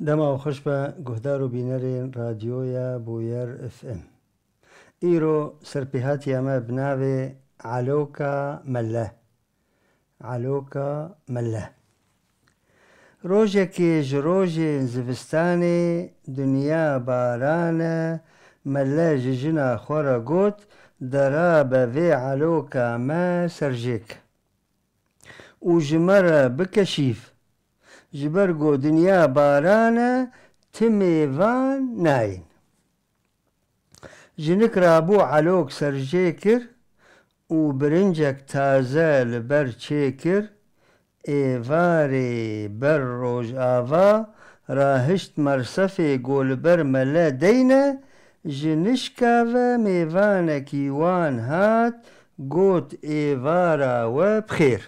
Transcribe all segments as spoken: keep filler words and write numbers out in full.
Dema we xweş be, guhdar û bînerên Radyoya Bûyer F M. Îro serpêhatiya me bi navê Eloka Mele. Eloka Mele. Rojekê ji rojên zivistanê, dinya baran e, Mele ji jina xwe re got, dera be vê eloka me serjêk û ji me re bike şîv. Ji ber ku dinya baran e, ti mêvan nayên. Jinik rabû elok serjê kir û birincek taze li ber çêkir. Êvarê ber rojava rahişt mersefê ku li ber mele deyne, ji nişka ve mêvanekî wan hat, got, êvara we bi xêr.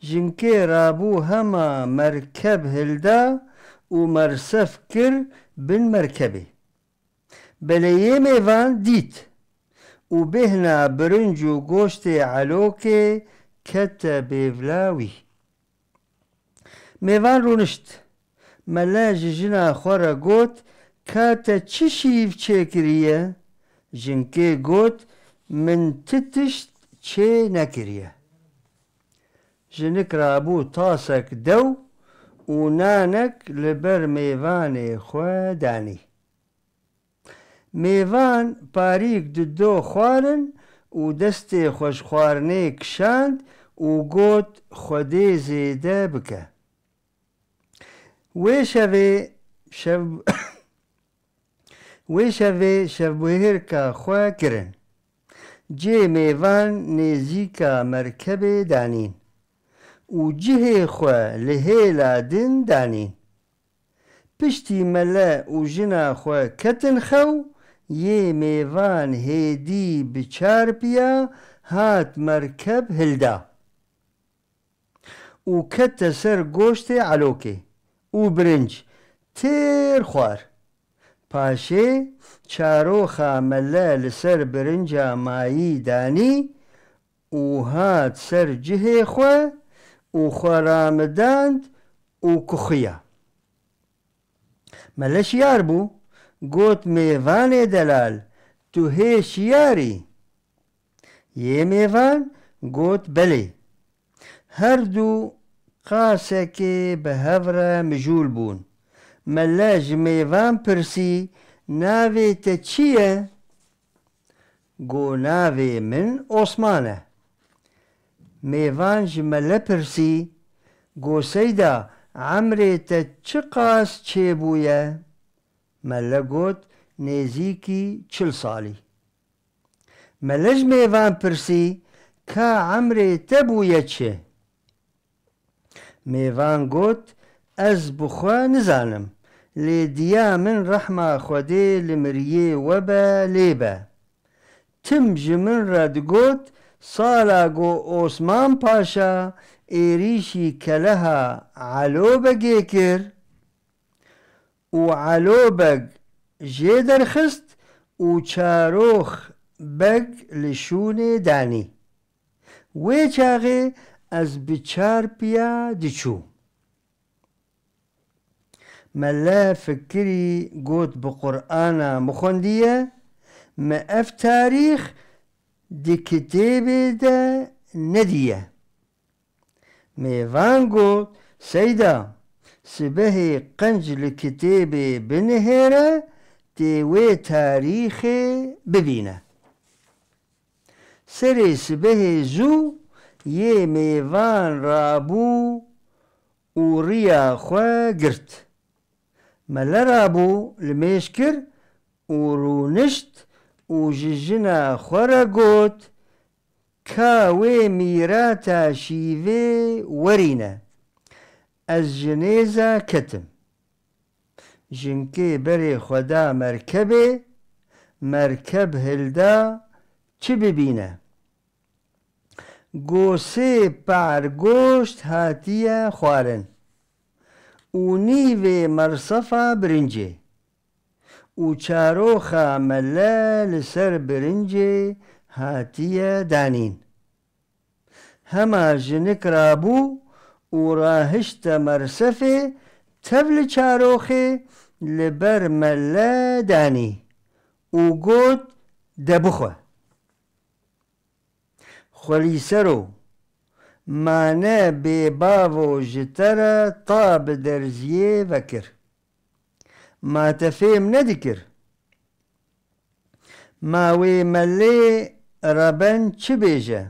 Jinkê rabû hema merkeb hilda û mersef kir bin merkebê. Belê yê mêvan dît û bêhna birinc û goştê elokê kete bêvla wî. Mêvan rûnişt. Mele ji jina xwe re got, ka te çi şîv çêkiriye? Jinkê got, min ti tişt çê nekiriye. Jinik rabû tasek dew û nanek li ber mêvanê xwe danî. Mêvan parîk dido xwarin û destê xwe ji xwarinê kişand û got, Xwedê zêde bike. Wê şevê şev-, wê şevê şevbihêrka xwe kirin. Cê mêvan nêzîka merkebê danîn û cihê xwe li hêla din danîn. Piştî mele û jina xwe ketin xew, yê mêvan hêdî bi çarpiya hat merkeb hilda û kete ser goştê elokê û birinc têr xwar. Paşê çaroxa mele li ser birinca mayî danî û hat ser cihê xwe û xwe ramidand û kuxiya. Mele şiyar bû, got, mêvanê delal, tu hê şiyar î? Yê mêvan got, belê. Her du qasekê bi hev re mijûl bûn. Mele ji mêvan pirsî, navê te çi ye? Go, navê min Osman e. Mêvan ji mele pirsî, go, Seyda, emrê te çiqas çêbûye? Mele got, nêzîkî çil salî. Mele ji mêvan pirsî, ka emrê te bûye çi? Mêvan got, ez bi xwe nizanim, lê diya min rehma Xwedê li miriyê we be lê be. Tim ji min re digot, sala ku Osman Paşa êrîşî keleha Elo Begê kir û Elo Beg jê derxist û Çarox Beg li şûnê danî. Wê çaxê ez bi çarpiya diçûm. Mele fikirî got, bi Qur'ana min xwendiye, min ev tarîx di kitêbê de nediye. Mêvan got, Seyda, sibehê qenc li kitêbê binihêre, tê wê tarîxê bibîne. Serê sibehê zû yê mêvan rabû û riya xwe girt. Mele rabû, limêj kir û rûnişt û ji jina xwe re got, ka wê mîrata şîvê werîne. Ez ji nêza ketim. Jinkê berê xwe da merkebê, merkeb hilda çi bibîne. Go sê pe'er goşt hatiye xwarin û nîvê mersefa birincê û çaroxa mele li ser birincê hatiye danîn. Hema jinik rabû û rahişte mersefê, tev li çaroxê li ber mele danî û got, De bixwe. Xwelîsero, ma ne bêbavo ji te re ta bi derziyê vekir. Ma te fêm nedikir? Ma wê melê reben çi bêje?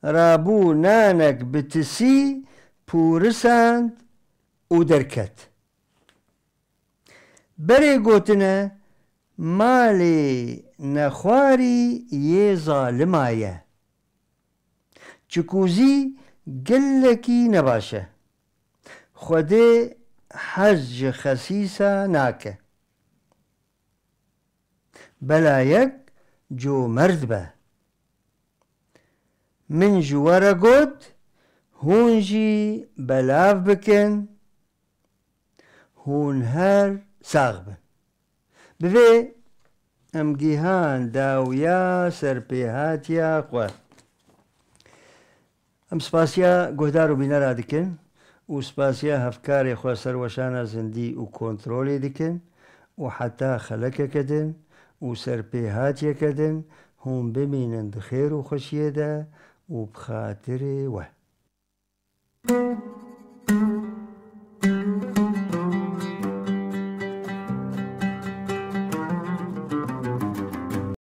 Rabû nanek bi tisî pûrisand û derket. Berê gotine, malê nexwarî yê zalima ye. Çikûzî gelekî nebaş e. Xwedê hez ji xesîsa nake. Belayek comerd be. Min ji we re got, hûn jî belav bikin, hûn her sax bin. Bi vê em gihan dawiya serpêhatiya xwe. Em spasiya guhdar û bînera dikin û spasiya hevkarê xwe serweşana zindî û kontrolê dikin û heta xelekeke din û serpêhatiyeke din hûn bimînin di xêr û xweşiyê de û bi xatirê we.